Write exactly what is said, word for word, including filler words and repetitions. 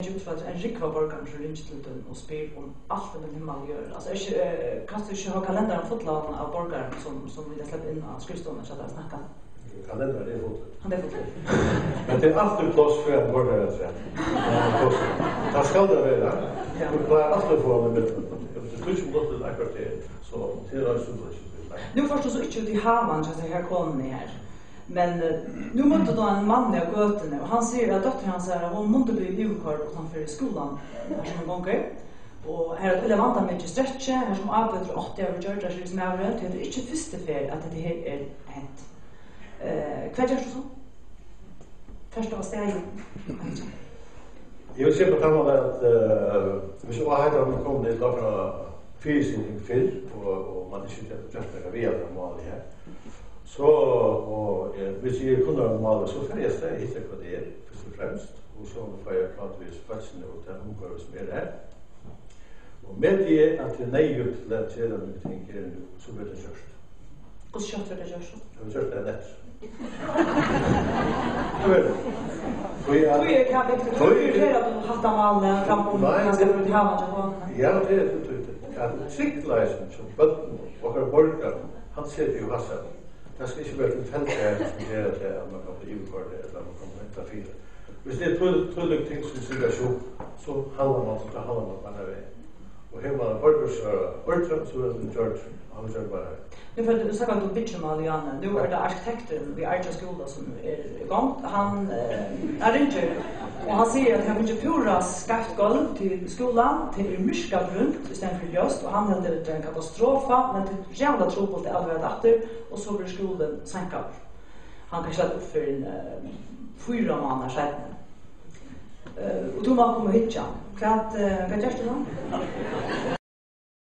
Jú, tað er ein rúgva borgarum sum ringir til tín og spyr um alt millum himmal og jørð. Altso, er ikki, eh, kanst tú ikki hava kalendaran fullan av borgarum sum, sum vilja sleppa inn á skrivstovuna hjá tær og snakka? Kalendarin er fullur. Hann er fullur. Men tað er altíð pláss fyri ein borgara afturat. Tað er pláss. Tað skal tað vera. Ja. Tú klárar altíð at fáa hann í miðjuni. Ef tú tíggju minuttir ella eitt korter, so tað er eisini so. Nú fórt tú so ikki út í havan hjá hesi her konuni her. Men, eh, nú møtti tú ein mann á gøtuni, og hann sigur, at dóttir hansara, hon mundi blivið yvirkoyrd uttanfyri skúlan, har sum hon gongur. Og har er eitt øgiliga vandamikið strekki, har sum ábøtur áttu at verið gjørdar, sigur maðurin, tí hetta er ikki fyrstu ferð, at hetta her er hent. Eh, hvat gert tú so? Fert tú av stað? Eg vil siga upp á tann mátan at, eh, viss áheitan er komin til okkara fyrisiting fyrr, og, og man ikki hevur gjørt nakað við at málið her, so, og, eh, viss eg er kunn av málið, so fari eg av stað og hitti hvat tað er, fyrst og fremst, og so fái eg prátað við fólkini og tað umhvørvið sum er her. Og meti eg, at tað er neyðugt til at gera nøkur ting her nú, so verður tað gjørt. Hvussu skjótt verður tað gjørt so? Tað verður gjørt dagin eftir. Tað verður. Tí at Hví er tað viktigt? Hví prioriterar tú hatta málið fram um Nei, kanska tað út í havan hjá konuni? Ja, tað er so týdligt. At tryggleikin hjá børnunum, okkara borgarum, hann setur jú hassan. Tað skal ikki vera tilfeldigheit sum ger tað, at man kann blíva yvirkoyrdur, ella at man kann henda fyri. Viss tað er tý-, týdiliga ting sum sita skeivt, so handlar man, so handlar man bara veg. Og hevur man borgarstjóran ordiliga, so er tað gjørt, hann gjørdi bara. Nú fari eg at snakka um byggjumál, Johanne. Nú er tað arkitekturin við Argjaskúla sum er í gongd. Hann, eh, hann ringir, og hann sigur, at hann hevur fingið púra skeivt gólv til skúlan. Tað er myrkabrúnt í staðin fyri ljóst, og hann heldur, at tað er ein katastrofa, men tað er ræðuliga trupult at avlevera tað aftur, og so verður skúlin seinkaður. Hann kann ikki lata upp fyrr enn, eh, fýra mánaðir seinni. Eh, og tú mátti koma og hyggja. Hvat, eh, hvat gert tú tá?